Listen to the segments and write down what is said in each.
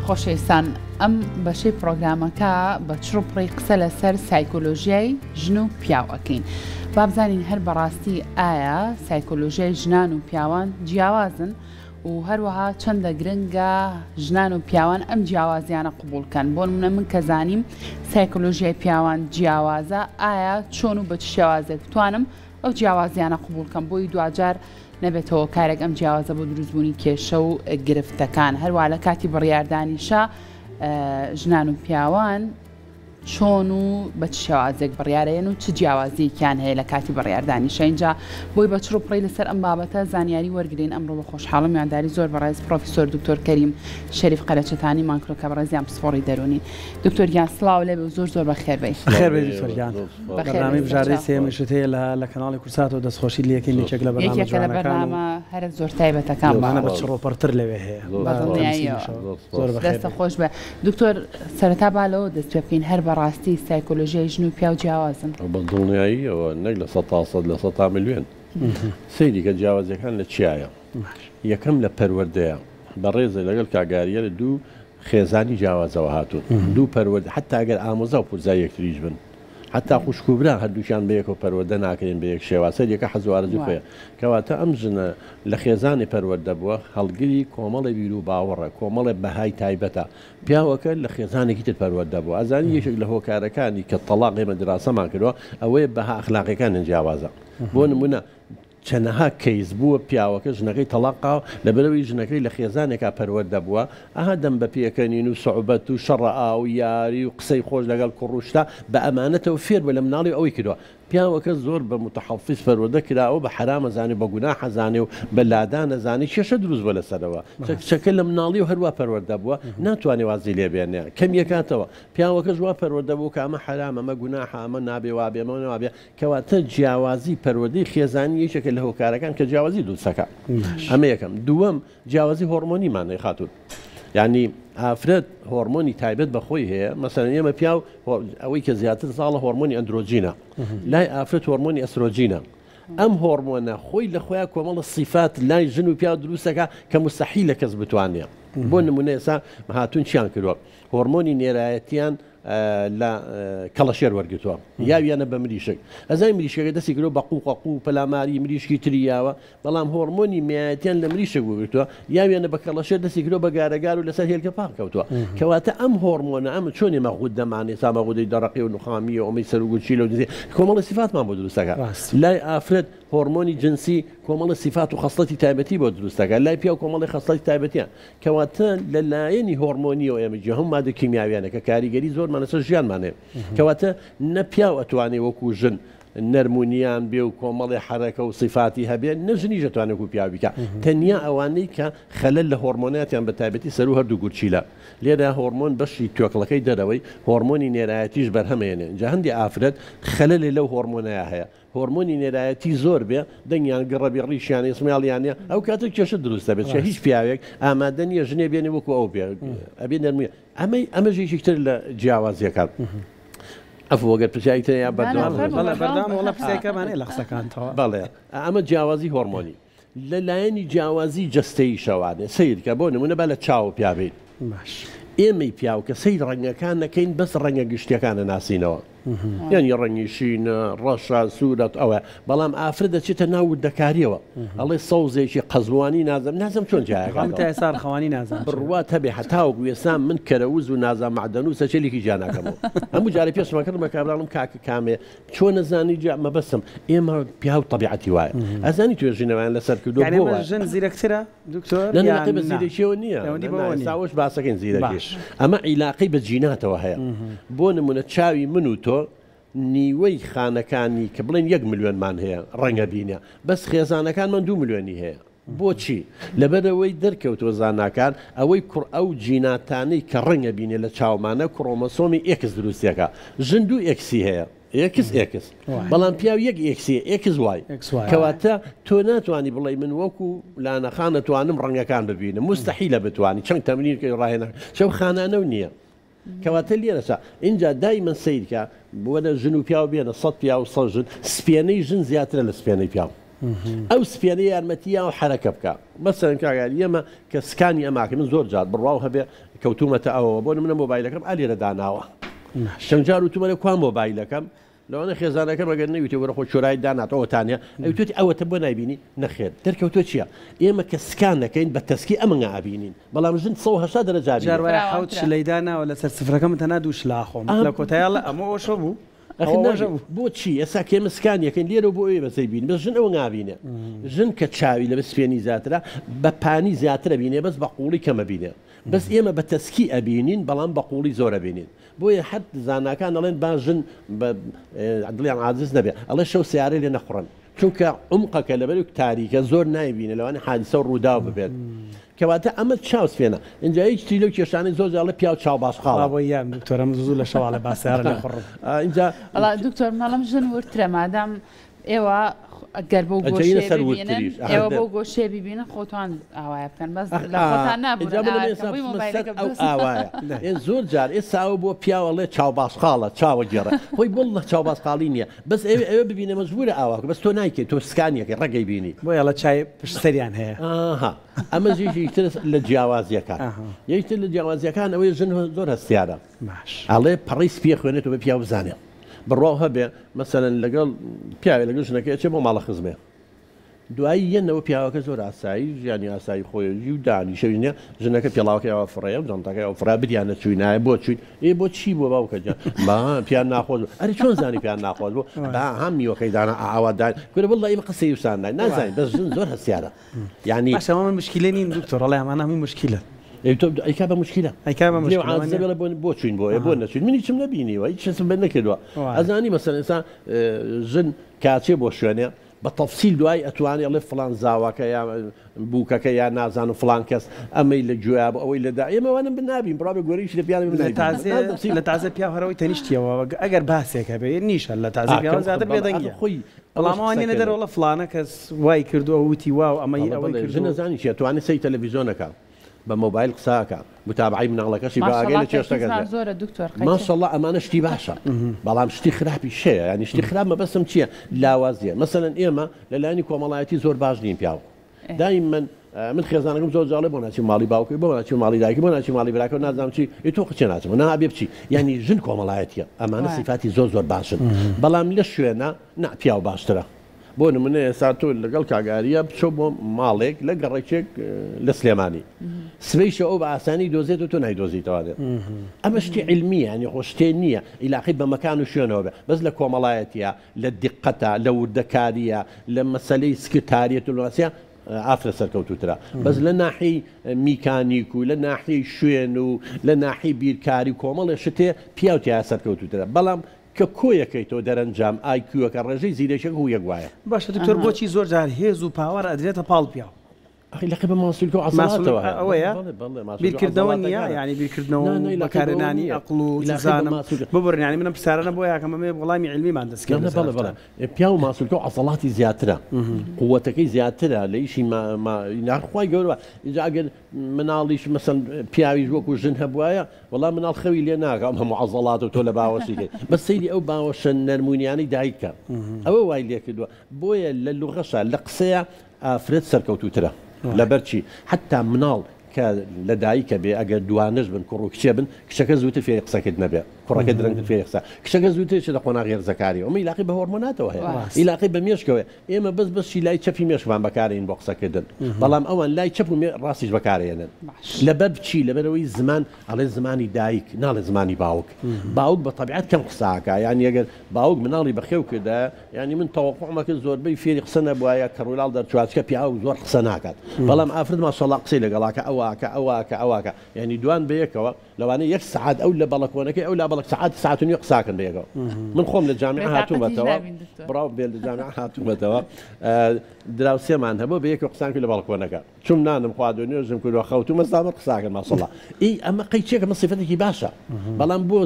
خۆشەویستان ئەم بەشەی پڕۆگرامەکە بە چڕ و پڕی قسە لەسەر سایکۆلۆژیای ژن و پیاو ئەکەین. با بزانین هەر بەڕاستی ئایا سایکۆلۆژیای ژنان و پیاوان جیاوازن و هەروەها چەندە گرنگە ژنان و پیاوان ئەم جیاوازیانە قبوڵ کەن. بۆ نمونە من کە زانیم سایکۆلۆژیای پیاوان جیاوازە ئایا چۆن و بە چ شێوازێک بتوانم ئەو جیاوازیانە قبوڵ کەم بۆی دواجار نەبێتە هۆکارێک ئەم جیاوازە بۆ دروستبوونی کێشە و گرفتەکان. هەروا لە کاتی بڕیاردانیشا ژنان و پیاوان چۆن و بە چ شێوازێک بڕیارەیەن و چ جیاوازیەکیان هەیە لە کاتی بڕیاردانیشا. ئینجا بۆی بە چڕ و پڕی لەسەر ئەم بابەتە زانیاری وەرگرین ئەمڕۆ بە خۆشحاڵم میوانداری زۆر بەڕێز پڕۆفیسۆر دکتۆر کەریم شەریف قەرەچەتانیمان کردوە کە بەڕێزیان پسپۆڕی دەروونین. دکتۆر گیان سڵاو لێبێ و زۆر زۆر بەخێر بێی. بەخێر بێی دکتۆر گیان. بەرنامەی بژاردەی سێیەمیشت هەیە لە لە کەناڵی کوردساتەوە دەستخۆشیت لێکەین یەکێک لە بەرنامە یەکێکە لە جوانەکان و بەرنامە هەرە زۆر تایبەتەکان ئەمانە بە بەڕاستی. چڕوپڕتر لەوێ هەیە بە بە دڵنیاییەوە. تەمسیلیشەوە زۆر بەخێر دەستت بێی. خۆش بێ. دکتۆر سەرەتا با لەوە دەست پێ بکەین هەر بەڕاستی سایکۆلۆژیای ژن و پیاو جیاوازن؟ بە دڵنیاییەوە نەک 100% 100%. سەیری کە جیاوازیەکان لە چیایە. یەکەم لە پەروەردەیە. بەڕێزە لەگەڵ کاک گاریە لە دوو خێزانی جیاوازەوە هاتوون دوو پەروەردە حەتا ئەگەر ئامۆزا و پورزای یەکتریش بن حەتا خوشک و برا هەردووکیان بەیەکەوە پەروەردە ناکرێن بە یەک شێواز سەر یەکە حەز و ئارەزووی خۆیە کەواتە ئەم ژنە لە خێزانی پەروەردە بووە هەڵگری کۆمەڵێ بیر و باوەڕە کۆمەڵێ بەهای تایبەتە پیاوەکە لە خێزانێکی تر پەروەردە بووە ئەزانی یەکێک لە هۆکارەکانی کە تەڵاق ئێمە دراسەمان کردووە ئەوەیە بەها ئەخلاقیەکانیان جیاوازە بۆ نمونە چەنەها کەیس بووە پیاوەکە ژنەکەی تەڵاق قاوە لەبەرئەوەی ژنەکەی لە خێزانێکا پەروەردە بووە ئەها دەم بە پێکەنین و سوعبەت و شەڕە ئاو یاری و قسەی خۆش لەگەڵ کوڕ و شتا بە ئەمانەتەوە فێر بووە لە مناڵی ئەوەی کردوە پیاوەکە زۆر بە متحفظ پەروەردە کراوە بە حەرام ئەزانێ بە گوناح ئەزانێ و بە لادان ئەزانێ کێشە دروست بووە لەسەرەوە کچەکە لە مناڵی و هەروا پەروەردە بووە ناتوانێ وازی لێ بێنێ کەمیەکاتەوە پیاوەکەش وا پەروەردە بوو کە ئەمە حەرامە ئەمە گوناحە ئەمە نابێ وابێ ئەمە وابێ کەواتە جیاوازی پەروەردەی خێزانی یەکێکە لە هۆکارەکان کە جیاوازی دروست دەکات. ئەمە یەکەم. دووەم، جیاوازی هۆڕمۆنیمان هەیە خاتوون. یانی ئافرەت هۆڕمۆنی تایبەت بە خۆی هەیە، مەسەلەن ئێمە پیاو ئەوەی کە زیاتر زاڵە هۆڕمۆنی ئەندرۆجینە، لای ئافرەت هۆڕمۆنی ئەسترۆجینە. ئەم هۆڕمۆنە خۆی لە خۆیان کۆمەڵە سیفات لای ژن و پیاو دروست دەکات کە موستەحیلە کەس بتوانێ. بۆ نمونە ئێستا هاتوون چیان کردووە؟ هۆڕمۆنی نێرایەتیان لە کەڵەشێر وەرگرتووە یاویانە بە مریشک ئەزای مریشکەکە دەستی کردووە بە قوقە قو پەلاماری مریشکی تری یاوە بەڵام هۆرمۆنی مێیەتیان لە مریشک وەرگرتووە یاویانە بە کەڵەشێر دەستی کردووە بە گارەگار و لەسەر هێلکە پاڵ کەوتووە کەواتە ئەم هۆرمۆنە ئەمە چۆن ئێمە غودەمان ئێستا بە غودەی دەڕەقی و نوخامیە و ئەمەی سەر و گورچیلە و دزی کۆمەڵی سیفاتمان بۆ دروست دەکات لای ئافرەت هۆرمۆنی جنسی کۆمەڵی سیفات و خەسڵەتی تایبەتی بۆ دروست دەکات لای پیاو کۆمەڵی خەسڵەتی تایبەتیان کەواتە لە لایەنی هۆڕمۆنیەوە ئێمە جیا هەموو مادە کیمیاویانە کە کاریگەری زۆرمان لەسەر ژیانمان هەیە کەواتە نە پیاو ئەتوانێ وەکو ژن نەرم و نیان بێ و کۆمەڵێ حەرەکە و سیفاتی هەبێ نە ژنیش ئەتوانێ وەکو پیاو بیکا تەنیا ئەوانەی کە خەلەل لە هۆڕمۆناتیان بە تایبەتی سەروو هەردوو گورچیلە لێرە هۆڕمۆن بەشی توێکڵەکەی دەرەوەی هۆڕمۆنی نێرایەتیش بەرهەمێنێ جا هەندێ ئافرەت خەلەلێ لەو هۆڕمۆنەیا هەیە هۆرمۆنی نێرایەتی زۆر بێ دەنگیان گڕە بێ ڕیشیان ئیسماڵیان نیە ئەو کاتە کێشە دروست دەبێت چکە هیچ پیاوێک ئامادە نیە ژنێ بێنێ وەکو ئەو بێ ئەبێ نەرمی ئەمەی ئەمەش یەکێک تر لە جیاوازیەکان عەفو ئەگەر پرسیاری تر یا بەردەوام بم. بەڵێ بەردەوام وەڵا پرسیارەکەمان هەیە لە قسەکانتەوە. بەڵێ ئەمە جیاوازی هۆرمۆنی لە لایەنی جیاوازی جەستەییشەوانێ سەیرکە بۆ نمونە با لە چاوە پیا بین باش. ئێمەی پیاو کە سەیر ڕەنگەکان نەکەین بەس ڕەنگە گشتیەکان ئەناسینەوە یانی ڕەنگی شینە ڕەشە سوورە ئەوە بەڵام ئافرەت دەچێتە ناو وردەکاریەوە ئەڵێ سەوزێکی قەزوانی نازم نازم چۆن جیاکاتەوە تا ئێستا ڕخەوانی نازم بڕوات هەبێ هەتاوەکو ئێستا من کەرەوز و نازا مەعدەنووسە چێلێکی جیا ناکەمەوە هەموو جارێ پێشمان کردم بە کابراڵم کاکە کامێ چۆن ئەزانی جا مەبەستم ئێمە پیاو تەبیعەتی وایە ئەزانی توێژینەوەیان لەسەر کردووە یانی بۆ ئەمە وایە ژن زیرەکترە دکتۆر نا نا یان عیلاقەی بە نا زیرەکیەوە نییە پەیوەندی نا نا بەوە ئێستا نییە ئەوەش باسەکەین زیرەکی باش ئەمە عیلاقەی بە جیناتەوە هەیە بۆ نمونە چاوی من و تۆ نیوەی خانەکانی کە بڵێن یەک ملیۆنمان هەیە ڕەنگە بینە بەس خێزانەکانمان دوو ملیۆنی هەیە بۆچی؟ لەبەرئەوەی دەرکەوتووە زاناکان ئەوەی کوڕ ئەو جیناتانەی کە ڕەنگە بینێ لە چاومانە کرۆمۆسۆمی ئێکس دروستیەکا ژن دوو ئێکسی هەیە ئێکس ئێکس بەڵام پیاو یەک ئێکسی هەیە ئێکس وای کەواتە تۆ ناتوانی بڵێی من وەکو لانە خان ئەتوانم ڕەنگەکان ببینم موستەحیلە بتوانی چەند تەمرین کەی ڕاهێنان چەو خانانەو نییە کەواتە لێرەشا ئینجا دایمەن سەیرکە وەرە ژن و پیاو بێنە سەد پیاو سەد ژن سپێنەی ژن زیاترە لە سپێنەی پیاو. ئەو سپێنە یارمەتی یاوە حەرەکە بکا. مەسەلەن کاک یاری ئێمە کە سکانی ئەماکەین من زۆر جار بڕواو هەبێ کەوتوومەتە ئەوەوە بۆ نمونە مۆبایلەکەم ئا لێرە داناوە چەند جار وتومە لە کوا مۆبایلەکەم لەوانە خێزانەکەم ئەگەر نەویتێ وەرە خۆ چۆرای دانات ئەوەتانە ئەوتوێتی ئەوەتە بۆ نایبینی نەخێر دەرکەوتووە چییە ئێمە کە سکان دەکەین بە تەسکی ئەمنگا ئەبینین بەڵام ژن 180 دەرەجە جار ئەبینێت. وایە حەوت شلەی داناوە لەسەر سفرەکە من تەنها دوو شلە ئەخۆم لە کۆتایی ئەڵێ ئەمە ئەوشە بوو. ئەخر نابێ بۆ چی ئێستا کە ئێمە سکان یەکەین لێرەوە بۆ ئەوێ بەس ئەیبینین بەس ژن ئەوە نابینێ ژن کە چاوی لە سپێنی زیاترە بە پانی زیاتر ئەبینێ بەس بە قوڵی کەم ئەبینێ بەس ئێمە بە تەسکی ئەبینین بەڵام بە قوڵی زۆر ئەبینین بۆیە هەر زاناکان ئەڵێن با ژن بە دڵیان عاجز نەبێ ئەڵێ شەو سیارەی لێ نەخوڕن چونکە عومقەکە لەبەر تاریکە زۆر نایبینێ لەوانەیە حادیسە و ڕووداو ببێت کەواتە ئەمە چاو سپێنە ئینجا هیچ تری لەو کێشانەی زۆر جار ئەڵێ پیاو چاو باسقاڵە. بابە یان دکتۆر ئەمن زوو لە شەواڵێ با سەیارە لێ خوڕم. ئینجا. وەڵا دکتۆر من ئەڵێم ژن وردترە مادام ئێوە گەر بەو ئەجا ئینە گۆشەیە سەر ببینن وردتریش ئێوە ئەخر بەو گۆشەیە ببینن خۆتان ئاوایە بکەن بەس ئەخ لە ئا خۆتان ئینجا نابورن من ئاوا ئێستا بکەن بۆی بچمە سەر مۆبایلەکە ئەو بدۆزنەوە. ئاوایە ئێ زۆر جار ئێستا ئەوە بۆ پیاو ئەڵێ چاو باسقاڵە چاوە گێڕە خۆی واللە چاو باسقاڵی نییە بەس ئەوێ ئەوێ ببینە مەجبورە ئاوا بکە بەس تۆ نایکەی تۆ سکانیەکەی ڕەگەی بینی. بۆیە ئەڵێ چای پشت سەریان هەیە. ئاها ئەمەش یەکێکی ترە لە جیاوازیەکان. یەکی تر لە جیاوازیەکان ئەوەیە ژن زۆر هەستیارە. باش. ئەڵێ پەڕەی سپیە خوێنێتەوە بێ پیاو بزانێ. بڕواو هەبێ مەسەلەن لەگەڵ پیاوێ لەگەڵ ژنەکەی ئەچێ بۆ ماڵە خزمێ. دوایی یەنەوە پیاوەکە زۆر ئاسایی ژیانی ئاسایی خۆیەژی و دانیشەوی نیە ژنەکە پێڵاوەکەی ئەوە فڕێ و جانتاکەی ئەوە فڕێ بریان نەچووینایە بۆ چوین ئێ بۆ چی بووە باوکە گیان با پیان ناخۆش بوو ئەرێ چۆن زانی پیان ناخۆش بوو با ها میوەکەی دانا ئاوا دان کورە واللە ئێمە قسەی وسان ناین نازانین بەس ژن زۆر هەستیارە یعنی باشە ئەمە مشکلە نین دکتۆر ئەڵێ ئەمانە هەمووی مشکلە ئەی تۆ ئەیکا بە مشکلە ئەیکا بە لێو مشکلە عاجزە بڵێ بۆ بۆ چوین بۆ بۆ نەچوین من هیچم نەبینیوە هیچ کەسم بە نەکردووە ئەزانی مەسەلەن ئێستا ژن کاچێ بۆ شوێنێ بە تەفسیل دوای ئەتوانێ ئەڵێ فڵان زاواکە یا بووکەکە یا نازانم فڵان کەس ئەمەی لە گوێیا بوو ئەوەی لە دا ئێمە وانە نابین بڕوا بێ گۆرەویش لە پیاوی من لە نایبینین تازێ نازانم چی لە تازە پیاو هەرەوەی تەنیشتیەوە ئەگەر باسێک هەبێ نیشە لە تازە ئا پیاوە کەم زیاتر بەڵێ ئەخ بێدەنگیە خۆی بەڵام ئەوەش ئەوان قسە نێنە کردن دەرەوە فڵانە کەس وای کردو ئەو وتی واو ئەمەی بەڵێ ئەوەی بەڵێ ژن کردو ئەزانی چیە توانێ سەیری تەلەفیزۆن ئەکا بە مۆبایل قسە ئەکا متابعەی مناڵەکەشی بە ئاگای ماشەڵا لە چێشتەکەش تەرکیزمان بێ زۆرە دکتۆر قەیچە. ماشەڵا ئەمانە شتی باشە بەڵام شتی خراپیش هەیە یانی شتی خراپ مەبەستم چیە لاوازیە مەسەلەن ئێمە لە لایەنی کۆمەڵایەتی زۆر باش نین پیاو دایمەن من خێزانەکەم زۆر جاڵێ بۆ ناچی ماڵی باوکی بۆ ناچی ماڵی دایکی بۆ ناچی ماڵی براکە نازانم چی ئی تۆ قچێ ناچم نا بێ بچی یانی ژن کۆمەڵایەتیە ئەمانە سیفاتی زۆر زۆر باشن بەڵام لە شوێنە نا پیاو باشترە بۆ نمونە ئێستا تۆ لەگەڵ کاک ئاریا بچۆ بۆ ماڵێک لە گەڕەکێک لە سلێمانی سبەی شەو ئەو بە ئاسانی دۆزێت و تۆ نایدۆزیتەوە ئەمە شتی عیلمیە یانی خۆ شتێ نییە ئیلاقی بە مەکان و شوێنەوە بێ بەس لە کۆمەڵایەتیە لە دیقەتە لە وردەکاریە لە مەسەلەی سکرتاریەت و لەواسە ئافرەت سەرکەوتووترە بەس لە ناحیەی میکانیک و لە ناحیەی شوێن و لە ناحیەی بیرکاری و کۆمەڵێ شتێ پیاو تیایا سەرکەوتووترە بەڵام کە کۆیەکەیتەوە دەرەنجام IQ ەکە ڕێژەی زیرەکیەکە هو یەک وایە. باشە دکتۆر بۆچی زۆر جار هێز و power ئەدرێتە پاڵ پیاو؟ ئەخی لەقی بە ماسولکە و عەزەڵاتەوە هەیە. ئەوەیە؟ بەڵێ بەڵێ ماسولکە و بیرکردنەوە نییە عەزەڵاتەکانە. یانی بیرکردنەوە نا و نا ئیلاقەی بەوە بەکارهێنانی نییە. ئەقڵ و ئیلاقەی بە چوزانم ماسولکە ببورن یانی من ئەم پرسیارانە بۆیە ئەکەم ئەمەوێ وەڵامی عیلمیمان دەست نا کەوێ نا لەسەر بەڵێ بەڵێ ئەم پیاو ماسولکە و عەزەڵاتی زیاترە قوەتەکەی زیاترە لە ئیشی ما ما نا خوای گەورە ئینجا ئەگەر مناڵیش مەسەن پیاویش وەکو ژن هەبوایە وەڵا مناڵ خەوی لێ ناکا ئەم هەموو عەزەڵاتە تۆ لە باوەشی کەی بەس سەیری ئەو باوەشە نەرمونیانەی دایک کە ئەوە وای لێ کردووە بۆیە لە لوغەشا لە قسەیە ئافرەت سەرکەوتووترە لەبەر چی حەتا مناڵ کە لە دایکە بێ ئەگەر دوانەش بن کوڕ و کچێ بن کچەکە زووتر فێری قسەکردنە بێ کوڕەکە درەنگتر فێری قسە کچەکە زووتر چێتە قۆناغی هەرزەکاری ئەمە ئیلاقی بە هۆرمۆناتەوە هەیە ئیلاقی بە مێشکەوە ئێمە بەس بەشی لای چەپی مێشکمان بەکارێنین بۆ قسەکردن بەڵام ئەوان لای چەپ و ڕاستیش بەکارێنن لەبەر چی لەبەرەوەی زمان ئەڵێ زمانی دایک ناڵێ زمانی باوک باوک بە تەبیعەت کەم قساکە یان ئەگەر باوک مناڵی بەخێو کردە یانی من تەوەقوعمە کرد زۆربەی فێری قسە نەبوایە کەڕولاڵ دەرچواچکە پیاو زۆر قسە ناکات بەڵام ئافرەت ماشەڵا قسەی لەگەڵاکە ئەوواکە ئەوواکە ئەوواکە یانی دوان بەیەکەوە لەوانەیە یەک سەعات ئەو لە بەڵەکۆنەکەی ئەو لا بەڵک سەعات سەعات و نیو قساکەن بەیەکەوە من خۆم لە جامیعە بێتاقەتیش هاتوومەتەوە نابین دکتۆر. بڕاو بێ لە جامیعە هاتوومەتەوە دراوسێمان هەبوو بەیەکەوە قسان کرد لە بەڵکۆنەکە چوم نانم خواردو نوێژم کردوە خەوتومە زامە قساکەن ماشەڵا ئی ئەمە قەی چێکە مە سیفەتێکی باشە بەڵام بۆ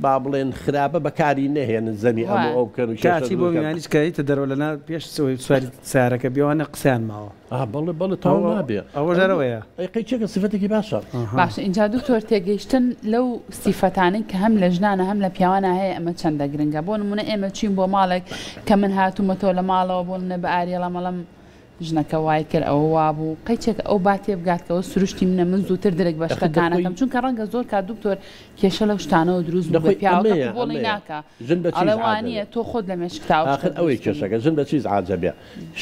با بڵێن خراپە بەکاری نەهێنن زەمی ئەم و ئەو بکەن و کێشە کاچی بۆ دروست کەن. میوانیش کە یتە دەرەوە لەنا پێش سواری سەیارەکە بێوانە قسەیان ماوە. ئا بەڵێ بەڵێ تەواو نابێ. ئەوەش هەر ئەوەیە. ئەی قەیچێکە سیفەتێکی باشە. باشە ئینجا دکتۆر تێگەیشتن لەو سیفەتانەی کە هەم لە ژنانە هەم لە پیاوانە هەیە ئەمە چەندە گرنگە بۆ نمونە ئێمە چوین بۆ ماڵێک کە من هاتوومەتەوە لە ماڵەوە بۆ نمونە بە ئاریەڵم ئەڵێم ژنەکە وای کرد ئەوە وابوو قەیچێکە ئەو با تێبگات کە ئەوە سروشتی منە من زووتر درک بە ئەخر شتەکان دەخۆی ئەکەم چونکە ڕەنگە زۆر کات دکتۆر کێشە لەو شتانەوە دروست بووبێ دەخۆی پیاوەکە ئەمەیە قبوڵی ئەمەیە ناکا ژن بە چی ئەڵێ ئیزعاج وانییە ئەبێ تۆ خۆت لە مێشکتا ئەو شتە ئاخر ئەوەی دروست کردووە. کێشەکە ژن بە چی ئیزعاج ئەبێ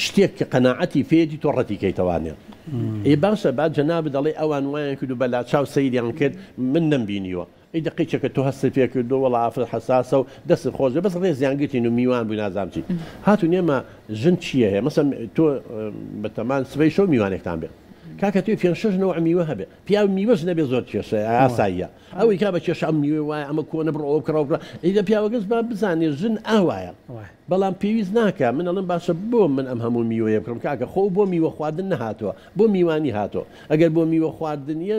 شتێک کە قەناعەتی پێیەتی تۆ ڕەتی کەیتەوانێ ئێ باشە با جەنابت ئەڵێی ئەوان وایان کرد و بە لاچاو سەیریان کرد من نەمبینیوە ئەی دەقەی چەکە تۆ هەستت پێ کردووە وەڵا ئافرەت حەساسە و دەستت خۆش بێ بەس ڕێزیان گرتین و میوان بووین نازانم چی هاتوون ئێمە ژن چییە هەیە مەسەن تۆ بەتەمان سبەی شەو میوانێکتان بێ کاکە تۆی پێنج شەش نەوع میوە هەبێ پیاو میوەش نەبێ زۆر کێشەیە ئاساییە ئەوەی کا بە کێشە ئەم میوەی وایە ئەمە کۆنە بڕۆ ئەوە بکڕە ئەوە بکڕە ئەی دە پیاوەکەش با بزانێ ژن ئاوایە بەڵام پێویست ناکا من ئەڵێم باشە بۆ من ئەم هەموو میوەیە بکڕم کاکە خۆ بۆ میوە خواردن نەهاتووە بۆ میوانی هاتووە ئەگەر بۆ میوە خواردنیە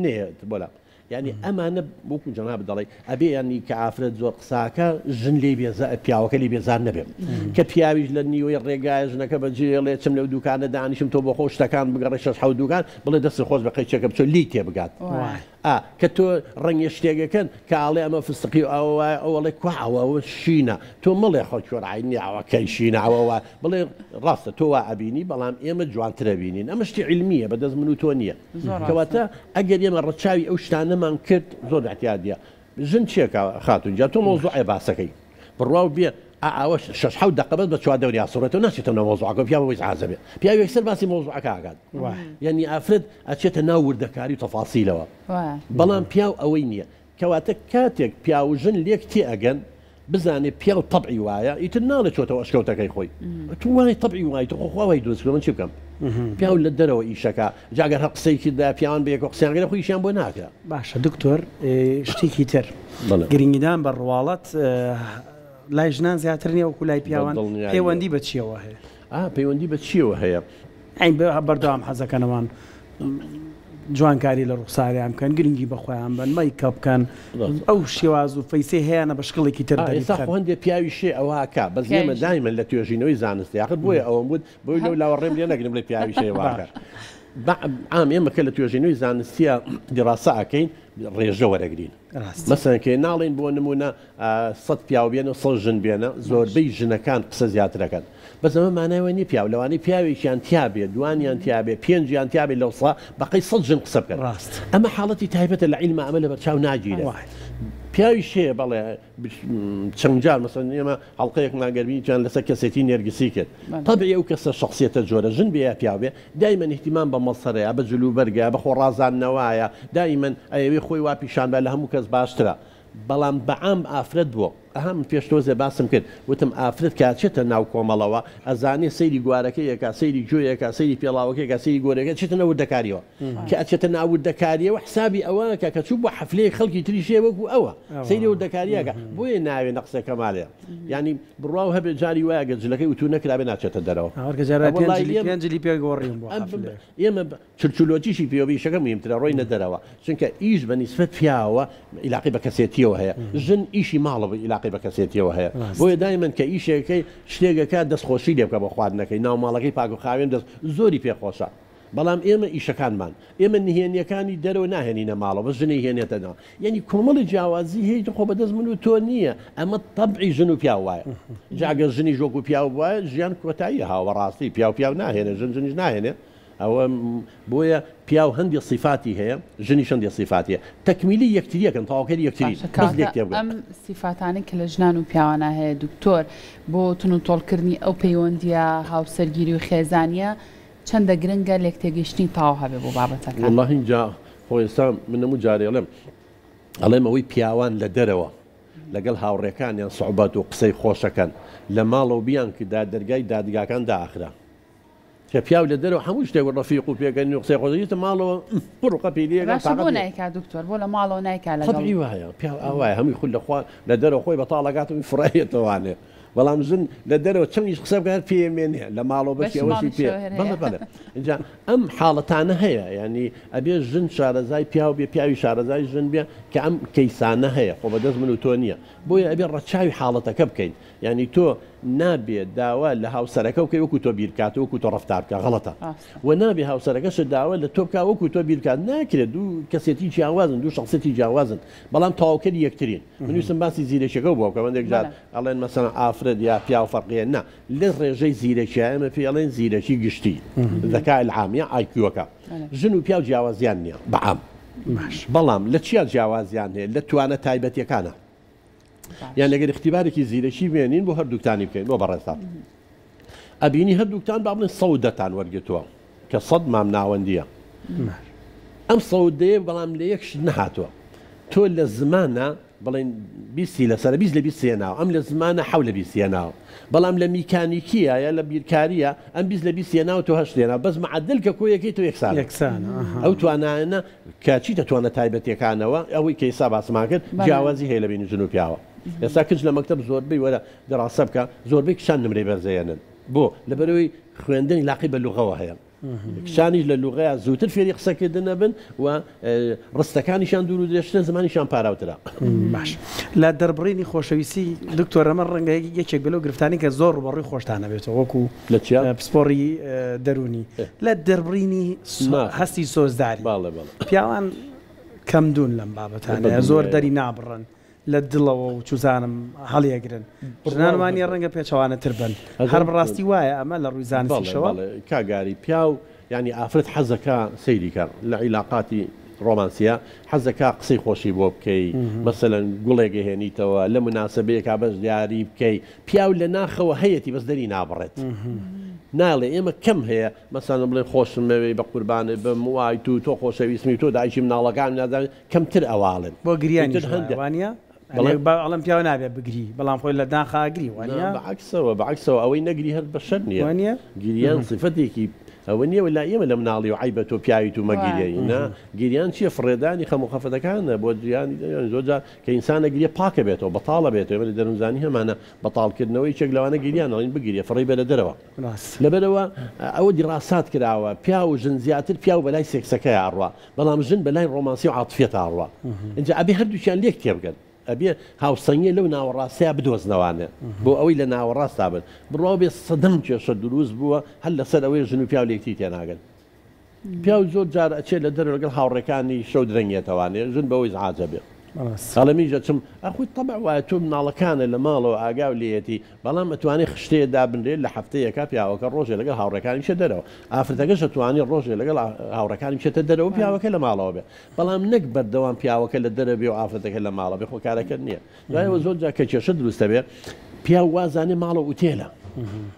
نەیەت بۆلا یانی ئەمانە وەکو جەنابت دەڵێی ئەبێ یانی کە ئافرەت زۆر قساکە ژن لێی بێزار پیاوەکە لێی بێزار نەبێ کە پیاویش لە نیوەی ڕێگایە ژنەکە بە جێڵێ چم لەو دوکانە دانیشم تۆ بۆ خۆ شتەکان بگەڕێ شەش حەوت دوکان بڵێ دەست خۆش بە قەیچێکە بچۆ لێی تێبگات ئا کە تۆ ڕەنگێ شتێکەکەن کە ئاڵێ ئەمە فستقی و ئەوە وایە ئەو ئەڵێ کوا ئەوە ئەوە شینە تۆ مەڵێ خۆ کۆر عینی ئەوە کەی شینە ئەوە وا بڵێ ڕاستە تۆ وا ئەبینی بەڵام ئێمە جوانتر ئەبینین ئەمە شتی عیلمیە بەدەست من و تۆ نییە کەواتە ئەگەر ئێمە ڕەچاوی ئەو شتانەمان کرد زۆر ئیعتیادیە ژن چیە کا خاتون جا تۆ مەوزوعێ باسەکەی بڕواو بێ ئا ئاوە شەش حەوت دەقە بەس بە چواردەوریا سوڕێتەوە ناچێتە ناو مەوزوعەکە پیاو بەوەی ئیزعاجە بێ پیاو یەکسەر باسی مەوزوعەکە ئەکات یانی ئافرەت ئەچێتە ناو وردەکاری و تەفاسیلەوە بەڵام پیاو ئەوەی نییە کەواتە کاتێک پیاو و ژن لێک تێ ئەگەن بزانێ پیاو تەبعی وایە ئیتر ناڵێ چۆتەوە ئەشکەوتەکەی خۆی تو وای تەبعی وای تو خۆ خوا وای دروست کردوە من چی بکەم پیاو لە دەرەوە ئیشەکا جا گەر هەر قسەی کردایە پیاوان بەیەکەوە قسەیان کرد خۆ ئیشیان بۆ ناکرا. باشە دکتۆر شتێکی تر بەڵێ. گرنگیدان بە ڕواڵەت لای ژنان زیاتر نیە وەکو لای بە پیاوان دڵنیاییەوە. پەیوەندی بە چیەوە هەیە؟ ئا پەیوەندی بە چیەوە هەیە؟ یانی بەردەوام حەزەکەن ئەوان جوانکاری لە ڕوخساریان بکەن، گرنگی بە خۆیان بەن، مەیکەپ بکەن، ئەو شێواز و فەیسەی هەیانە بە شکڵێکی تر دەری ئێستا بخەن. خۆ هەندێ پیاویش هەیە ئەوە ئەکا، بەس ئێمە پیاویش دایمەن لە توێژینەوەی زانستی، ئاخر بۆیە ئەوەم وت، بۆی لەو لاوە ڕێم لێ نەگرن بڵێ پیاویش هەیە وا ئەکا. بە عام ئێمە کە لە توێژینەوەی زانستییا دیڕاسە ئەکەین، ڕێژە وەرەگرین. مەسەلەن کە ناڵێین بۆ نموونە سەت پیاو بێنە و سەت ژن بێنە، زۆربەی ژنەکان قسە زیاتر ئەکەن. بەس ئەمە مانای ئەوە نیە پیاو، لەوانەیە پیاوێکیان تیا بێ، دوانیان تیا بێ، پێنجیان تیا بێ لەو سە بەقەی سەت ژن قسە بکەن. ئەمە حاڵەتی تایبەتە لە عیلما ئەمە لەبەرچاو ناگیرێ. پیاویش هەیە بەڵێ چەند جار مەسەلەن ئێمە هەڵقەیەکمان گەر بینیتیان لەسەر کەسێتی نێرگسی کرد. تەبعی ئەو کەسە شەخسیەتە جۆرە ژن بێ یا پیاو بێ دایمەن ئیهتیمام بە مەزهەرەیە، بە جلوبەرگە، بە خۆڕازاندنەوایە، دایمەن ئەیەوێ خۆی وا پیشان با لە هەموو کەس باشترە. بەڵام بە عام ئافرەت بۆ؟ ئەها من پێش تۆزێ باسم کرد وتم ئافرەت کە ئەچێتە ناو کۆمەڵەوە ئەزانێ سەیری گوارەکەی ئەکا، سەیری گوێی ئەکا، سەیری پێڵاوەکەی ئەکا، سەیری گۆرەکەی ئەچێتە ناو وردەکاریەوە. کە ئەچێتە ناو وردەکاریەوە حسابی ئەوە ئەکا کە چوو بۆ حەفلەیەک خەڵکی تریش هەیە وەکوو ئەوە سەیری وردەکاری ئەکا. بۆیە ناوێ نەقسە کەمالێ. یانی بڕواو هەبێ جاری وایە گەر جلەکەی ئوتوو نەکرابێ ناچێتە دەرەوە. ئاوەر کە جارێ وەڵای ئێمە پێنج جلی پێ گۆڕیم بۆ حەفلەیەک. ئێمە چرچولۆجیشی پێوە بێ ئیشەکە موهیمترە ڕۆینە دەرەوە چونکە ئیش بە نیسبەت پیاوە ئیلاقەی بە کەسێتیەوە هەیە ژن ئیشی ماڵەوە ئیلاقەی بە کەسێتیەوە هەیە بۆیە دایمەن کە ئیشێکەکەی شتێکەکە دەست خۆشی لێ بکە بۆ خواردنەکەی ناو ماڵەکەی پاک و خاوێن دەست زۆری پێ خۆشە بەڵام ئێمە ئیشەکانمان ئێمە نهێنیەکانی دەرەوە ناهێنینە ماڵەوە بەس ژنی هێنێتە ناو یعنی کۆمەڵی جیاوازی هەیە خۆ بەدەست من و تۆ نییە ئەمە تەبعی ژن و پیاو وایە جا گەر ژنیش وەکو پیاو بوایە ژیان کۆتایی هاوە ڕاستی پیاو پیاو ناهێنێ ژن ژنیش ناهێنێ ئەوە بۆیە پیاو هەندێ سیفاتی هەیە ژنیش هەندێ سیفاتی هەیە تەکمیلی یەکتریەکەن تەواوکەری یەکترین باشە بەس لێک کەواتە تێبگەن. ئەم سیفاتانەی کە لە ژنان و پیاوانا هەیە دکتۆر بۆ تونوتۆڵکردنی ئەو پەیوەندیە هاوسەرگیری و خێزانیە چەندە گرنگە لێکتێگەیشتنی تەواو هەبێ بۆ بابەتەکان؟ وەڵاهی جا خۆ ئێستا من هەموو جارێ ئەڵێم ئەڵێم ئەوەی پیاوان لە دەرەوە لەگەڵ هاوڕێکانیان سوعبەت و قسەی خۆشەکەن لە ماڵەوە بیانکردا دەرگای دادگاکان دائەخرا کە پیاو لە دەرەوە هەموو شتێک ڕەفیق و پێکەنین و قسەی خۆش دەچێتە ماڵەوە پڕ و قەپی لێ ئەکا باشە بۆ تاقەتی نایکا دکتۆر بۆ لە ماڵەوە نایکا لەگەڵ تەبعی وایە پیاو ئاوایە هەمووی خول لە خوا لە دەرەوە خۆی بەتاڵ ئەکات و فڕێیەتەوانێ بەڵام ژن لە دەرەوە چەندیش قسە بکات پێ مێنێ لە ماڵەوە بەشی بەشی ئەوەشی پێ ماڵیشەوە هەر بەڵێ هەیە بەڵێ ئینجا ئەم حاڵەتانە هەیە یانی ئەبێ ژن شارەزای پیاو بێ پیاوی شارەزای ژن بێ کە ئەم کەیسانە هەیە خۆ بەدەست من و تۆ نییە بۆیە ئەبێ ڕەچاوی حاڵەتەکە بکەین یانی تۆ. نابێ داوا لە هاوسەرەکە بکەی وەکو تۆ بیر بکات وەکو تۆ ڕەفتار بکا غەڵەتە وە نابێ هاوسەرەکەشت داوا لە تۆ بکا وەکو تۆ بیر بکات ناکرێت دوو کەسێتی جیاوازن دوو شەخسیەتی جیاوازن بەڵام تەواوکەری یەکترین من ویستم باسی زیرەکیەکەو بۆ بکەم هەندێک جار ئەڵێن مەسەلەن ئافرەت یا پیاو فەرقی هەیە نا لە ڕێژەی زیرەکیا ئێمە پێی ئەڵێن زیرەکی گشتی ذکاء العام یا IQ ەکە ژن و پیاو جیاوازیان نییە بە عام بەڵام لە چیا جیاوازیان هەیە لە توانە تایبەتیەکانە یان لەگەر اختیبارێکی زیرەکی بێنین بۆ هەردووکتانی بکەین بۆ بەڕێزتان ئەبینی هەردووکتان با بڵێن سەد دەتان وەرگتووە کە سەد مام ناوەندیە ئەم سەد دەیە بەڵام لە یەک شت نەهاتووە تۆ لە زمانە بڵێن بیستی لەسەر 20 لە 20 ناو ئەم لە زمانە حەو لە 20 ناو بەڵام لە میکانیکیە یا لە بیرکاریە ئەم 20 لە 20 ناو تۆ هەشت ناو بەس معدل کە کۆیەکەی تۆ یەکسان یەکسانە ئەو توانایانە کە چیتە توانە تایبەتیەکانەوە ئەوەی کە ئێستا باسمان کرد جیاوازی هەیە لە بینی ژن و پیاوە ئێستا کچ لە مەکتەب زۆربەی وەرە دەراسە بکە زۆربەی کچان نمرەی بەرزەیەنن بۆ لەبەرەوەی خوێندنی لاقی بە لوغەوە هەیە کچانیش لە لوغەیە زووتر فێری قسەکردن ئەبن و ڕستەکانیشان دوور و درێژترە زمانیشان پاراوترە. باش لە دەربڕینی خۆشەویستی دکتۆر ئەمە ڕەنگە یەکێک بێ لەو گرفتانەی کە زۆر ڕووبەڕووی خۆشتان ئەبێتەوە وەکو لە چیا؟ پسپۆڕی دەروونی لە دەربڕینی هەستی سۆزداری پیاوان کەم دوون لەم بابەتانە زۆر دەری نابڕن لە دڵەوە و چوزانم هەڵیەگرن ژنان وانیە ڕەنگە پێچەوانەتر بن هەر بەڕاستی وایە ئەمە لە ڕووی زانستیشەوە؟ بەڵێ کاک گاری پیاو یانی ئافرەت حەزەکا سەیری کە لە عیلاقاتی ڕۆمانسیە حەزەکا قسەی خۆشی بۆ بکەی مەسەلەن گوڵێک ئەهێنیتەوە لە موناسەبەیەکا بەشداری بکەی پیاو لە ناخەوە هەیەتی بەس دەری نابڕێت ناڵێ ئێمە کەم هەیە مەسەلەن بڵێ خۆشم مەوێی بە قوربانت بم وای تو تۆ خۆشەویستمی تۆ دایکی مناڵەکانمی نازانم کەمتر ئەوە ئەڵێن بۆ گریانیش وایە وانیە؟ بەڵێ با ئەڵێم پیاو نابێ بگری بەڵام خۆی لە ناخا ئەگری وانیە؟ نا بەعەکسەوە بەعەکسەوە ئەوەی نەگری هەر بەشەر نیە وانیە؟ گریان سیفەتێکی ئەوە نیە وەلا ئێمە لە مناڵی و عەیبە تۆ پیاویت و مەگریەی نا گریان چیە فڕێدانی خەم و خەفەتەکانە بۆ گریانی زۆر جار کە ئینسان ئەگریێ پاکە بێتەوە بەتاڵە بێتەوە ئێمە لە دەروونزانی هەمانە بەتاڵکردنەوە یەکێک لەوانە گریان ئەڵێن بگریە فڕێی بە لە دەرەوە لەبەرئەوە ئەوە دیڕاسات کراوە پیاو و ژن زیاتر پیاو بەلای سێکسەکەیا ئەڕوا بەڵام ژن بەلای ڕۆمانسی و عاتفیەتا ئەڕوا ئینجا ئەبێ هەردووکیان لێک تێبگەن ئەبێ هاوسەنگیە لەو ناوەڕاستەیا بدۆزنەوانێ بۆ ئەوەی لە ناوەڕاستا بن بڕواو بێ سەدەم کێشە دروست بووە هەر لەسەر ئەوەیە ژن و پیاو لێکتری تێناگەن پیاو زۆر جار ئەچێت لە دەرەوە لەگەڵ هاوڕێکانی شەو درەنگێتەوانێ ژن بەوەی ئیزعاجە بێ ئەڵێ منیش ئەچم ئەخۆی تەبع وایە تۆ مناڵەکانە لە ماڵەوە ئاگاو لێیەتی بەڵام ئەتوانێ خشتەیە دابنرێت لە هەفتەیەکا پیاوەکە ڕۆژێ لەگەڵ هاوڕێکانی بچێت دەرەوە ئافرەتەکەش ئەتوانێ ڕۆژێ لەگەڵ هاوڕێکانی بچێتە دەرەوە پیاوەکە لە ماڵەوە بێ بەڵام نەک بەردەوام پیاوەکە لە دەرە بێ و ئافرەتەکە لە ماڵە بێ خۆ کارەکە نییە دوایەوە زۆر جار کە کێشە دروستە بێ پیاو وازانێ ماڵە ئوتێلە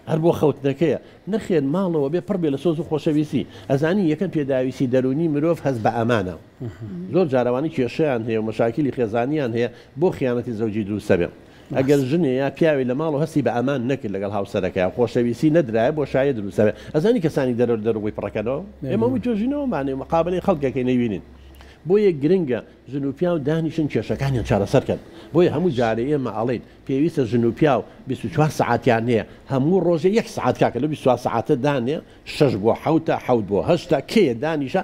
هەر بۆ خەوتنەکەیە نەخێر ماڵەوە بێ پڕ بێ لە سۆز و خۆشەویستی ئەزانی یەکەم پێداویستی دەروونی مرۆڤ هەست بە ئەمانە زۆر جارەوانی کێشەیان هەیە و مەشاکیلی خێزانیان هەیە بۆ خیانەتی زەوجی دروستە بێ ئەگەر ژنێ یا پیاوێ لە ماڵەوە هەستی بە ئەمان نەکرد لەگەڵ هاوسەرەکەیا خۆشەویستی نەدرایە بۆشایە دروستە بێ ئەزانی کەسانی دەرەوە دەروی پڕەکەنەوە ئێمە هەمووی توێژینەوەمان هەیە مقابەلەی خەڵکەکەی نەیبینین بۆیە گرنگە ژن و پیاو دانیشن کێشەکانیان چارەسەر کەن بۆیە هەموو جارێ ئێمە ئەڵێین پێویستە ژن و پیاو 24 سەعاتیان هەیە هەموو ڕۆژێ یەک سەعات کاکە لەو 24 سەعاتە دانێ شەش بۆ حەوتە حەوت بۆ هەشتە کێیە دانیشە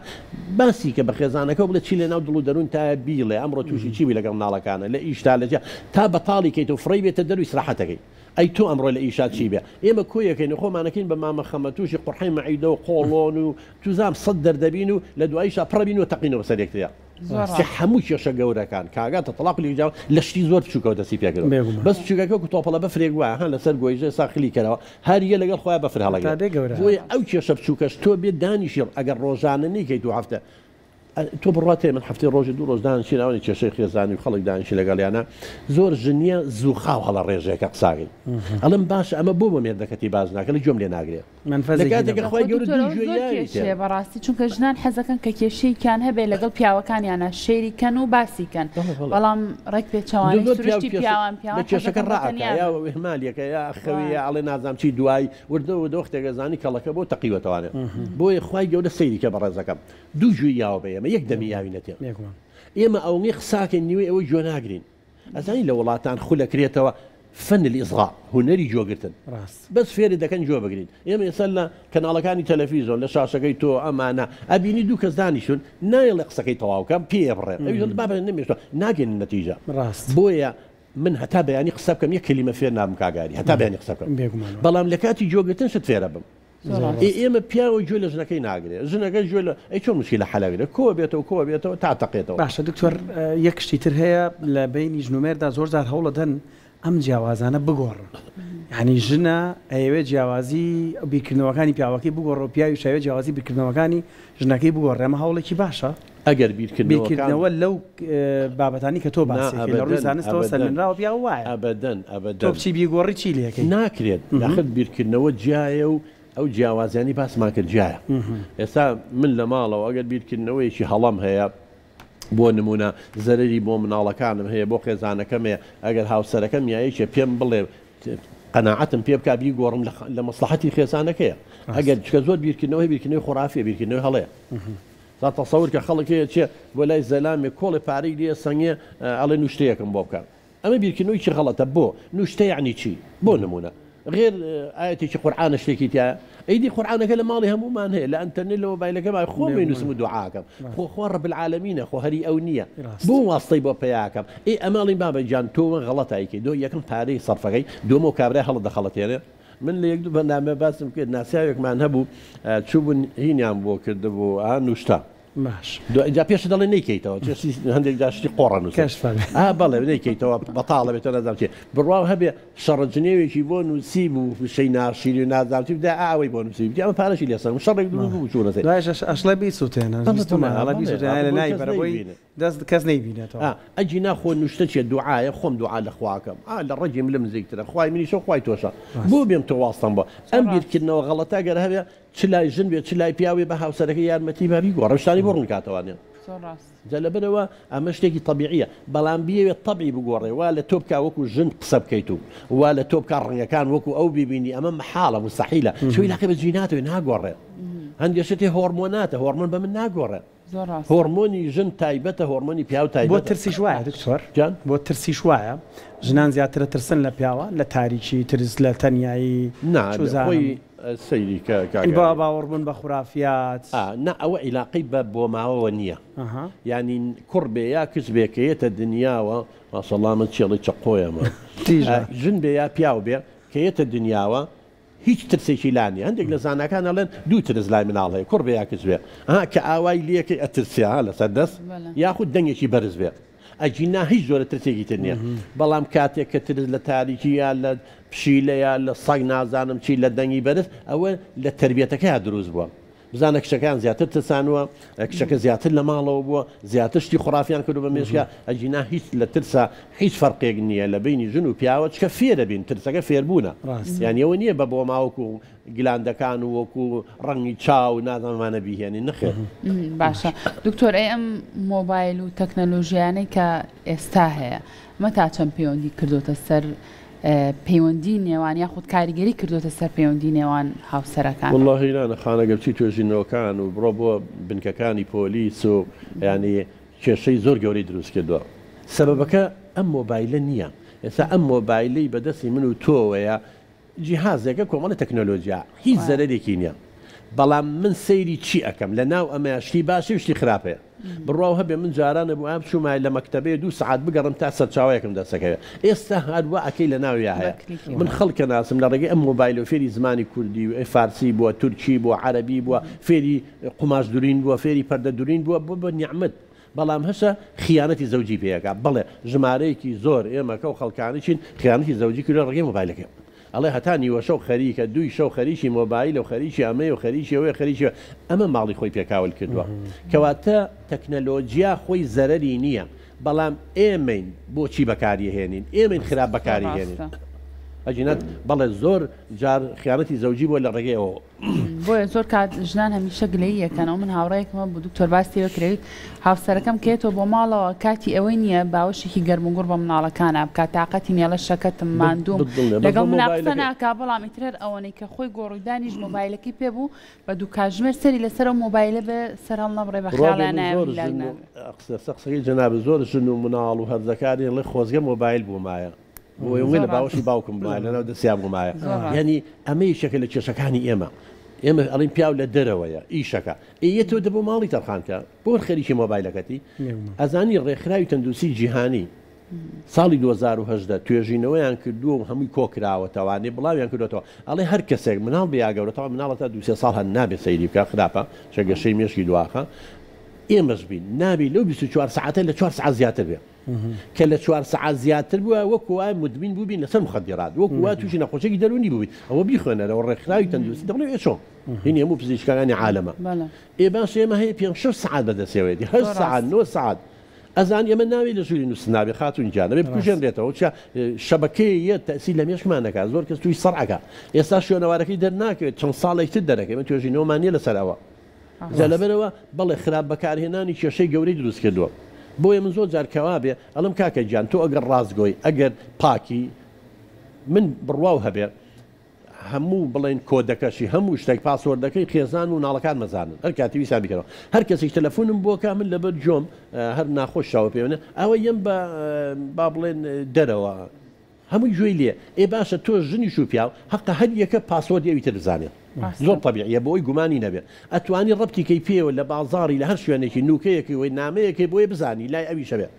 باسی کە بە خێزانەکەو بڵێ چی لەناو دڵ و دەروونتایە بیڵێ ئەمڕۆ تووشی چی بووی لەگەڵ مناڵەکانە لە ئیشتا لە جیا تا بەتاڵی کەیت و فڕێی بێتە دەر و ئیسراحەتەکەی ئەی تۆ ئەمڕۆ لە ئیشا چی بێ ئێمە کۆیەکەین و خۆمانەکەین بە مامە خەمە تووشی قوڕحەی مەعیدە و قۆڵۆن و توزام سەد دەردەبین و لە دواییشا پڕەبین و تەقینەوە بەسەر یەکتریا. زۆر کە ڕاستە. هەموو کێشە گەورەکان کاگاتە تەڵاق لێکجاوە لە شتی زۆر بچووکەوە دەستی پێکردوە بێگومان. بەس بچووکەکە وەکو تۆپەڵە بەفرێک وایە ها لەسەر گۆیژە ئێستا خلی کەرەوە هەر یە لەگەڵ خۆیا بەفر هەتا هەڵەگرێ بێ گەورە بۆیە ئەبێ. ئەو کێشە بچووکەش تۆ بێ دانیشی ئەگەر ڕۆژانە نەیکەیت دوو هەفتە تۆ بڕوات هەیە من هەفتەی ڕۆژێ دوو ڕۆژ دانیشین ئەوانی کێشەی خێزانی و خەڵک دانیشی لەگەڵیانە زۆر ژنیە زوو خاو هەڵەڕێژێ کە قساکەی ئەڵێم باشە ئەمە بۆ بۆ مێردەکەتی باس ناکە لە گوێم لێ ناگرێ لە مەنفەزێکی کاتێکە نەبوو. خوای خۆ گەورە دکتۆر دوو ئەوە گوێی زۆر یاویتێ. کێشەیە بەڕاستی چونکە ژنان حەزەکەن کە کێشەیەکیان هەبێ لەگەڵ پیاوەکانیانا شەیری کەن و باسی کەن بەڵێ بەڵێ. بەڵام ڕێک پێچەوانەی زۆر پیاو سروشتی کێشە پیاوان لە پیاوان کێشەکە حەزەکەن بە ڕائەکا تەنیا یا بن. ئیهمالیەکە یا ئەخەوێ وا. یا ئەڵێ نازانم چی دوای وردە وردە وەختێک ئەزانی کەڵەکە بۆ تەقیوەتەوانێ بۆیە خوای گەورە سەیری کە بەڕێزەکەم دوو گوێی یاوە بە ئێمە یەک دەمی یاوینەتێ بێگومان. ئێمە ئەوەنەی قساکەین نیوەی ئەوەی گوێ ناگرین ئەزانی لە وڵاتان خولەکرێتەوە فن الإصغاء هونەری گوێگرتن ڕاست. بەس فێرت دەکەن گوێ بگرین ئێمە ئێستا لە کەناڵەکانی تەلەفیزۆن لە شاشەکەی تۆ ئەمانە ئەبینی دوو کەس دانیشتون نایەڵێ قسەکەی تەواو کەم پێ ئەبڕێ ئەویش ئەڵێ بابە نەمێشتوە ناگەینە نەتیجە ڕاست. بۆیە من هەتا بەیانی قسە بکەم یەک کەلیمە فێر نابم کاک ئاری هەتا بەیانی قسە بکەم بێگومان بەڵام لە کاتی گوێگرتن شت فێرە بم زۆر ڕاستە. ئێ ئێمە پیاوە گوێ لە ژنەکەی ناگرێ ژنەکە گوێ لە ئەی چۆن مشکیلە حەل ئەگرێ کۆ بێتەوە کۆ بێتەوە تا تەقێتەوە. باشە دکتۆر یەک شتی تر هەیە لە بەینی ژن و مێردا زۆر جار هەوڵەدەن ئەم جیاوازانە بگۆڕن یانی ژنە ئەیەوێ جیاوازی بیرکردنەوەکانی پیاوەکەی بگۆڕێ و پیاویش ئەیەوێ جیاوازی بیرکردنەوەکانی ژنەکەی بگۆڕێ ئەمە هەوڵێکی باشە؟ ئەگەر بیرکردنەوەکان. بیرکردنەوە لەو بابەتانی کە تۆ نا باسی ئەکەی لە ڕووی ئەبەدەن زانستەوە ئەبەدەن سەلمێنراوە پیاو وایە ئەبەدەن تۆ ئەبەدەن. بچی بیگۆڕی چی لێکەی؟ ناکرێت ئاخر بیرکردنەوە جیایە و ئەو جیاوازیانەی باسمان کرد جیایە ئێستا من لە ماڵەوە ئەگەر بیرکردنەوەیەکی هەڵەم هەیە بۆ نموونە زەرەری بۆ مناڵەکانم هەیە بۆ خێزانەکەم هەیە ئەگەر هاوسەرەکەم یا یەکێ پێم بڵێ قەناعەتم پێ بکا بیگۆڕم لە مەسڵەحەتی خێزانەکەیە ئەگەر چکە زۆر بیرکردنەوە هەیە بیرکردنەوەی خورافیە بیرکردنەوەی هەڵەیە تا تەسەور کە خەڵک هەیە چێ بۆ لای زەلامێ کۆڵێ پارەی لێ سەنگێ ئەڵێ نوشتەیەکم بۆ بکە ئەمە بیرکردنەوەیکی غەڵەتە بۆ نوشتە یەعنی چی؟ بۆ نمونە غێر ئایەتێکی قورعانە شتێکی تیایە ئیدی قورعانەکە لە ماڵی هەموومان هەیە لە ئەنتەرنێت لە مۆبایلەکەمان خۆم ئەینوسم و دوعاکەم خۆ خوا رب العالمینە خۆ هەری ئەو نییە بۆ واستەی بۆ پەیاکەم ئێ ئەمە ئەڵێن بابە گیان تۆ غەڵەت ئەیکەی دۆ یەکەم پارەی سەرفەکەی دووەم ئەو کابرای هەڵت دەخەڵەتێنێ من لە یەک دوو بەرنامە باسم کرد ناسیاوێکمان هەبوو چووبوون هینیان بۆ کردبوو ئا نوشتە باش. دوای جا پێشت دەڵێ نەیکەیتەوە چێ هەندێک جار شتی قۆڕە نووسن کەشفە بێ. ئا بەڵێ نەیکەیتەوە بەتاڵە بێتەوە نازانم چیە بڕواو هەبێ شەڕە جنێوێکی بۆ نووسی بوو وشەی ناشیرین و نازانم چی بدا ئا ئەوەی بۆ نووسی بوو ئەمە پارەشی لێ سەندم شەڕێک دروست بوو چوونە سەری. دوایش ئەش ئەشڵێ بیسووتێنە بەڵێ بەڵێ بیستوومە ئا ئەڵێ بەڵێ بیسووتێنە ئاخر لە بۆی نای کەس بەرە بۆی نەیبینێ. دەست کەس نەیبینێتەوە. ئا ئەگینا خۆ نوشتە چیە دوعایە خۆم دوعا لە خوا ئەکەم ئا لە ڕەگی ملم نزیکترە خوای منیشە و خوای تۆشە بۆ ڕاست. بێم تۆ واستەم بۆ زۆر ئەم ڕاست. بیرکردنەوە غەڵەتە گەر هەبێ چ لای ژن بێت چ لای پیاو بێت بە هاوسەرەکەی یارمەتی با بیگۆڕێ شتانی بۆ ڕوون کاتەوانێ. زۆر ڕاست. جا لەبەرئەوە ئەمە شتێکی تەبیعیە بەڵام بیەوێت تەبعی بگۆڕێ وا لە تۆ بکا وەکو ژن قسە بکەیت و وا لە تۆ بکا ڕەنگەکان وەکو ئەو بیبینی ئەمە مەحاڵە موستەحیلە چۆ عیلاقەی بە جیناتەوە ناگۆڕێ هەندێ شت هەیە هۆڕمۆناتە هۆڕمۆن بە من ناگۆڕێ. زۆر ڕاستە. هۆڕمۆنی ژن تایبەتە هۆڕمۆنی پیاو بۆ تایبەتە. ترسیش وایە دکتۆر؟ گیان؟ بۆ ترسیش وایە؟ ژنان زیاتر ئەترسن لە پیاوان لە تاریکی ترس لە تەنیایی نا چوزانم. خۆی سەیری کە کاک یانی ئاری. باوەڕ بوون بە خورافیات. ئا نا ئەوە عیلاقەی بە بۆماوەوە نییە ئەها. یانی کوڕ بێ یا کچ بێ کە یەتە دنیاوە ماشەڵا من چێڵی چەقۆیەمە تیژە. ژن بێ یا پیاو بێ کە یەتە دنیاوە هیچ ترسێکی لا نیە هەندێک لە زاناکان ئەڵێن دوو ترس لای مناڵ هەیە کوڕ بێ یا کچ بێ ها کە ئاوای لێکەی ئەترسێ ها لەسەر دەست یاخود دەنگێکی بەرز بێ ئەگینا هیچ جۆرە ترسێکی تر نییە بەڵام کاتێک کە ترس لە تاریکی یا لە پشیلە یا لە سەگ نازانم چی لە دەنگی بەرز ئەوە لە تربیەتەکەیا دروست بووە بزانە کچەکەیان زیاتر ترسانووە، کچەکە زیاتر لە ماڵەوە بووە، زیاتر شتی خوڕافیان کردووە بە مێشکیا، ئەگینا هیچ لە ترسا هیچ فەرقێک نییە لە بەینی ژن و پیاوە، چکە فێرەبین، ترسەکە فێربوونە، یانی ئەوە نییە بە بۆما وەکو گلاندەکان و وەکو ڕەنگی چاو و نازانم ئەمانە بیهێنین، نەخێر. باشە دکتۆر ئەی ئەم مۆبایل و تەکنەلۆژیانەی کە ئێستا هەیە ئەمە تا چەند پەیوەندی کردۆتە سەر پەیوەندی نێوان یاخود کاریگەری کردۆتە سەر پەیوەندی نێوان هاوسەرەکان؟ وەڵاهی نانە خانە گەر بچی توێژینەوەکان و بڕۆ بۆ بنکەکانی پۆلیس و یانی کێشەی زۆر گەورەی دروست کردوە سەبەبەکە ئەم مۆبایلە نیە ئێستا ئەم مۆبایلەی بەدەستی من و تۆوەیە جیهازێکە کۆمەڵی تەکنۆلۆجیا هیچ زەرەرێکی نیە بەڵام من سەیری چی ئەکەم لە ناو ئەمەیا شتی باشی و شتی خراپ هەیە بڕواو هەبێ من جاران ئەبوایە بچوومایە لە مەکتەبێ دوو سەعات بگەڕێم تا سەرچاوەیەکم دەستەکەوێ ئێستا هەر وا ئەکەی لە ناویا هەیە من خەڵک ئەناسم لە ڕێگەی ئەم مۆبایلەوە فێری زمانی کوردی و فارسی بووە تورکی بووە عەرەبی بووە فێری قوماش دورین بووە فێری پەردە دورین بووە بووە بە نیعمەت بەڵام هەشە خیانەتی زەوجی پێ ئەکا بەڵێ ژمارەیەکی زۆر ئێمە کەو خەڵکانە چین خیانەتی زەوجی کردوە ڕێگەی مۆبایلەکەی ئەڵێ هەتا نیوە شەو خەریکە دووی شەو خەریکی مۆبایلە و خەریکی ئەمەیە و خەریکی ئەوەیە خەریکی ئەمە ماڵی خۆی پێ کاول کردوە کەواتە تەکنەلۆجیا خۆی زەرەری نییە بەڵام ئێمەین بۆچی بەکاری هێنین ئێمەین خراپ بەکاری هێنین ئەگینا بەڵێ زۆر جار خیانەتی زەوجی بووە لە ڕێگەی ئەوەوە. بۆیە زۆر کات ژنان هەمیشە گلەیی ئەکەنەوە من هاوڕێیەکم هەبوو دکتۆر باسی لێوە کرێت هاوسەرەکەم کە یەتەوە بۆ ماڵەوە کاتی ئەوەی نییە باوەشێکی گەرم و گوڕ بە مناڵەکانا بکات تاقەتی نییە ئەڵێ شەکەتم ماندووم بەس لەگەڵ بۆ منا قسە مۆبایلەکەی. ناکا بەڵام ئیتر هەر ئەوەنەی کە خۆی گۆڕی دانیشت مۆبایلەکەی پێ بوو بە دوو کاتژمێر سەری لەسەر ئەو مۆبایلە بێ سەر هەڵنەبڕێ بە بڕوا بێ خەیاڵیا من نایە و زۆر هیلاک ژن و نابێ. قسە قسەکەی جەنابت زۆر ژن و مناڵ و هەرزەکاری ئەڵێ خۆزگە مۆبایل بوومایە. بۆیە زۆر لە باوەشی ڕاستە. باوکم بوومایە لەناو دەستیا بوومایە زۆر ڕاستە. یانی ئەمە یەکێکە لە کێشەکانی ئێمە ئێمە ئەڵێین پیاو لە دەرەوەیە ئیشەکە ئێ یەتەوە دە بۆ ماڵی تەرخان کە بۆ خەریکی مۆبایلەکەتی ئەزانی ڕێکخراوی تەندروستی جیهانی ساڵی 2018 توێژینەوەیان کردووە و هەمووی کۆکراوەتەوانێ بڵاویان کردوێتەوە ئەڵێ هەر کەسێک مناڵ بێ یا گەورە تەوا مناڵە تا دوو سێ ساڵ هەر نابێ سەیری بکا خراپە چە گەشەی مێشکی دواخە ئێمەش بین نابی لەو 24 سەعاتە لە چوار سەعات زیاتر بێ کە لە چوار سەعات زیاتر بووە وەکو وایە مدمین بووبین لەسەر مخدرات وەکو وایە تووشی نەخۆشیێکی دەروونی بووبین ئەوە بیخوێنەرەوە ڕێکخراوی تەندروستی دەڵێ ئێ چۆن هینی هەموو پزیشکەکانی عالەمە ئێ باش ئێمە هەیە پێنج شەش سەعات بەدەستەوەیەتی هەشت سەعات نۆ سەعات ئەزانی ئەمە ناوی لە ژووری نووستن نابێ خاتوون گیان ئەبێ بکوژێنرێتەوە چا شەبەکەیە یە تەئسیر لە مێشکمان دەکا زۆر کەس تووشی سەڕ ئەکا ئێستا شوێنەوارەکەی دەرناکەوێت چەند ساڵێک تر دەرەکەوێت ئێمە توێژینەوەمان نییە لەسەر ئەوە جا لەبەرەوە بەڵێ خراپ بەکارهێنانی کێشەی گەورەی دروست کردووە بۆیە من زۆر جار کەوابێ ئەڵێم کاکە گیان تۆ ئەگەر ڕاستگۆی ئەگەر پاکی من بڕواو هەبێ هەموو بڵێن کۆدەکەشی هەموو شتێک پاسۆردەکەی خێزان و ناڵەکان مەزانن هەر کاتی ویستان بیکەنەوە هەر کەسێک تەلەفۆنم بۆ کا من لەبەر جۆم هەر ناخۆش چاوە پێوەنە ئەوە یەم بە با بڵێن دەرەوە هەمووی گوێی لێ ئێ باشە تۆ ژنیش و پیاو هەقە هەر یەکە پاسۆردی ئەوی تر بزانێت زۆر تەبیعیە بۆی گومانی نەبێت ئەتوانی ڕەبتی کەی پێوە لە بازاڕی لە هەر شوێنێکی نوکەیەکی وەی نامەیەکەی بۆیە بزانی لای ئەویشە بێت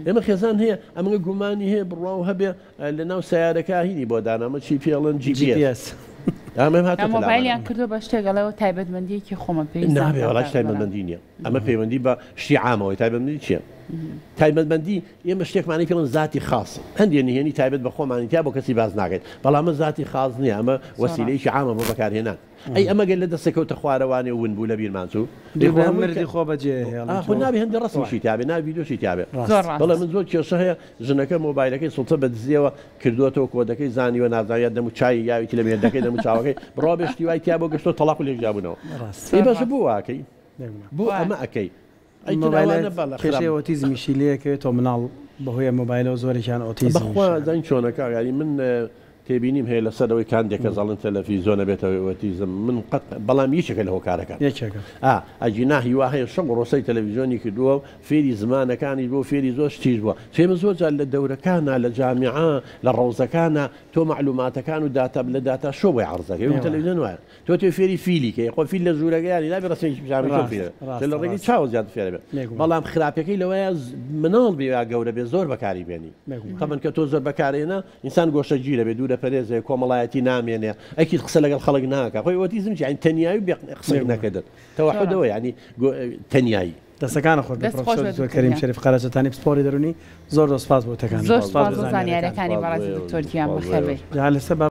ئێمە خێزان هەیە ئەمە گومانی هەیە بڕواو هەبێ لە ناو سیارەکە هینی بۆ دانامە چی پێڵن GPS مۆبایلیان کردو بە شتێک ئەڵێەوە تایبەتمەندیەکی خۆمە پێی نابێ وەڵا تایبەتمەندی نییە ئەمە پەیوەندی بە شتی عامەوەی تایبەتمەندی چییە؟ تایبەتمەندی ئێمە شتێکمانی پێڵن زاتی خاص هەندێ نهێنی تایبەت بە خۆمانی تیا بۆ کەسی باز ناکەین بەڵام زاتی خاص نییە ئەمە وەسیلەیەکی عامە بۆ بەکارهێنان ئەی ئەمە گەر لە دەستێ کەوتە خوارەوانێ و ون بوو لە بیرمان چوو دەی خۆ هەمووی مردی خۆ بەجێ هێڵی ئاخۆ نابێ هەندێ ڕەسمیشی تیابێ نابێ ڤیدیۆشی تیابێ زۆر ڕاستە. بەڵێ من زۆر کێشە هەیە ژنەکە مۆبایلەکەی سوڵتە بە دزیەوە کردووەتەوە کۆدەکەی زانیوە نازانم یا دەمو چاوی یاویتی لە مێردەکەی دەمو چاوەکەی بڕوا بێ شتی وای تیا بۆ گەشتۆ تەڵاق و لێک جیابوونەوە ڕاستە ئەی باشە بۆ وا ئەکەی بۆ ئەمە ئەکەی ئەی تر مۆبایلە ئەوانە بەڵێ خراپ کێشەی ئۆتیزمیشی لێکەوێتەوە مناڵ بەهۆی ئەم مۆبایلەوە زۆرێکیان بەخوا ئۆتیزمیشیان. زانی چۆنە کاک یانی من تێبینیم هەیە لەسەر ئەوەی کە هەندێک کەس ئەڵێن تەلەفیزۆن ئەبێتە هۆی ئۆتیزم من قەت بەڵام یەکێکە لە هۆکارەکان یەکێکە. ئا ئەگینا هیوا هەیە شەو ڕۆسەی تەلەفیزۆنی کردووە و فێری زمانەکانیش بووە فێری زۆر شتیش بووە چێ من زۆر جار لە دەورەکانا لە جامیعە لە ڕەوزەکانا تۆ مەعلوماتەکان و داتا لە داتا شۆ بۆی عەرزەکەی وەکو تەلەفیزۆن وایە تۆ تۆ فێری فیلی کەی خۆ فیل لە ژوورەکە یانی نابێ ڕەسمێکی پیشان بدەی چۆن ڕاست فیل ئەبێ ڕاستە لە ڕێگەی ڕاستە چاوە زیاتر فێر ئەبێ بێگومان. بەڵام خراپەکەی لەوەیە مناڵ بێ یا گەورە بێ زۆر بەکاری بێنی بێگومان. تەبەن کە تۆ زۆر بەکارێنە ئینسان گۆشەگیر ئەبێ دوورە پەرێزێ کۆمەڵایەتی نامێنێ ئەکید قسە لەگەڵ خەڵک ناکا خۆی ئۆتیزم چیە یانی تەنیایی و بێ قسە بێگومان. نەکردن تەوەحود زۆر ئەوەیە یانی تەنیایی. دەستەکانت خۆش بێ دەست خۆش پرۆفیسۆر بێ دکتۆر دکتۆر کەریم گیان. شەریف قەرەچەتانی پسپۆڕی دەروونی زۆر زۆر سپاس بۆ وتەکانت زۆر سپاس سوپاس بۆ بۆ زانیاریەکانت. زانیاریەکانی سپاس بۆ بەڕێزت ئێوە دکتۆر گیان سپاس بۆ بەخێر ئێوەش. بێی. جا لەسەر با.